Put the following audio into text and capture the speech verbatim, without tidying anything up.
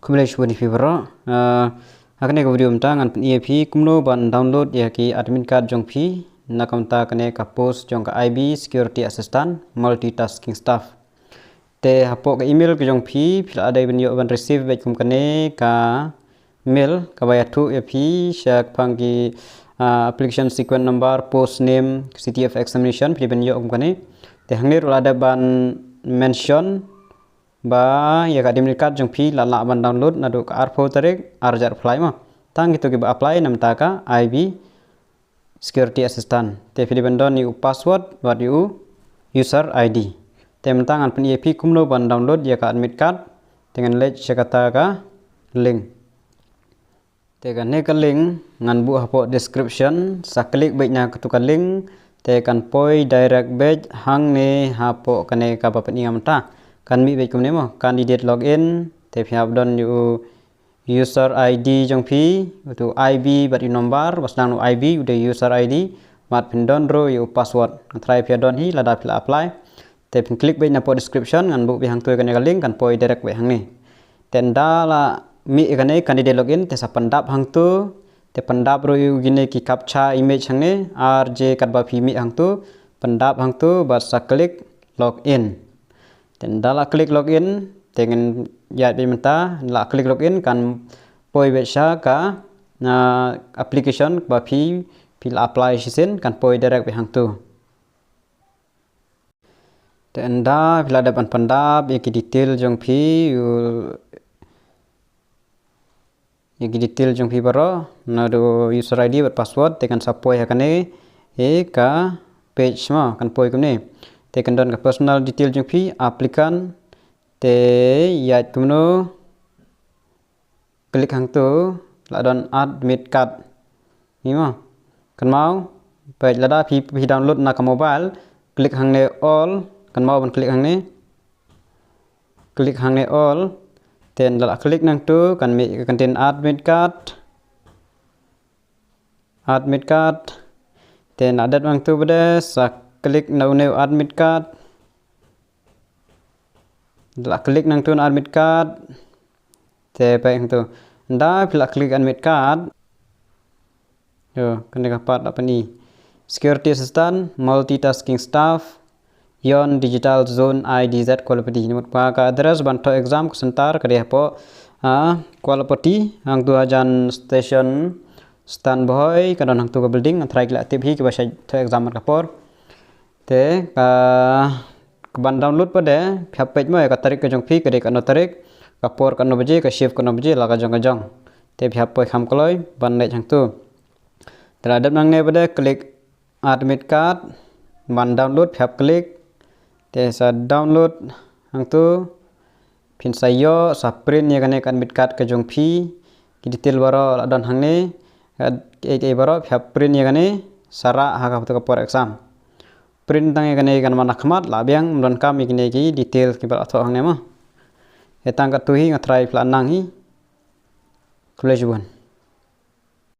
Khublei shibun ïa phi baroh. Ah, ha kane ka video mynta ngan pyni ïa phi kumno ban download ïa ki admit card jong phi na ka bynta kane ka post jong ka I B Security Assistant Multitasking Staff. Te hapoh ka email ka jong phi, phi la dei ban ïoh ban receive beit kum kane ka mail kaba ïathuh ïa phi shaphang ki, ah, application sequence number, post name, city of examination, phi dei ban ïoh kum kane. Te hangne ruh la dep ban mention ba ïa ka admit card jong phi la lah ban download naduh ka arphew tarik, ar hajar arphew lai mo. Tang kito kiba apply na ka bynta ka I B Security Assistant. Te phi dei ban don ïa u password bad ïa u user I D. Te mynta ngan pyni ïa phi kumno ban download ïa ka admit card. Te ngan leit sha kata ka link. Te kane ka link ngan buh hapoh description, sa click beit na katu ka link, te kan poi direct beit hangne hapoh kane kaba pyni nga mynta. Kan mih beit kumne mo, candidate login, te phi hap don ïa u user I D jong phi, utu I B bad u number, ba sdang u I B, u dei user I D, bad phin don ruh ïa u password. Nga tharai phi don hi, lada phi la apply. Te phin click beit napoh description, ngan buh beit hangtu kane ka link, kan poi direct beit hangne. Te ynda la mih kane candidate login, te sa pyndap hangtu, te pyndap ruh ïa kine ki captcha image hangne, ar je katba phi mih hangtu, pyndap hangtu, bad sa click login. Te ynda la click login, te ngan ïaid beit mynta, la click login, kan poi beit sha ka, na application ba phi, phi la apply shisien, kan poi direct beit hangtu. Te ynda phi la dep ban pyndap ïa ki detail jong phi, ïa ki detail jong phi baroh, naduh user I D bad password, te kan sa poi ha kane, ïa ka page mo, kan poi kumne. Te kan don ka personal detail jong phi, applicant, te ïaid kumno, click hangtu, la don admit card. Ni mo. Kynmaw, peit lada phi, phi download na ka mobile, click hangne all, kynmaw ban click hangne. Click hangne all, te ynda la click nangtu, kan mih, kan contain admit card. Admit card. Te ynda dep nangtu bad sa click na une u admit card. Ynda la click nangtu na admit card. Te peit hangtu. Ynda phi la click admit card. Ïoh, kane ka part la pyni. Security assistant, multitasking staff, Yon Digital Zone I D Z Kualpati. Namar ba ka address ban thoh exam ka center ka dei hapoh, ah, Kualpati, hangtu hajan station Stan Bhoi, ka don hangtu ka building, nga tharai ki la tip hi kiba shait thoh exam mar ka por. Te, ka, ka ban download pat de, phi hap peit mo ïa ka tarik ka jong phi, ka dei katno tarik, ka por katno baje, ka shift katno baje, la ka jong ka jong. Te phi hap poi kham kloi, ban leit hangtu. Te la dep nangne pat de, click admit card, ban download, phi hap click. Te sa download, hangtu, phin sa ïoh, sa print ïa kane ka admit card ka jong phi, ki detail baroh la don hangne, ka, ki, ki baroh, phi hap print ïa kane, sa rah ha katu ka por exam. Print tang ïa kane kan man ha khmat, la biang, ym donkam ïa kine ki detail kiba la thoh hangne mo. Ïa tang katu hi nga tharai phi la nang hi. Khublei shibun.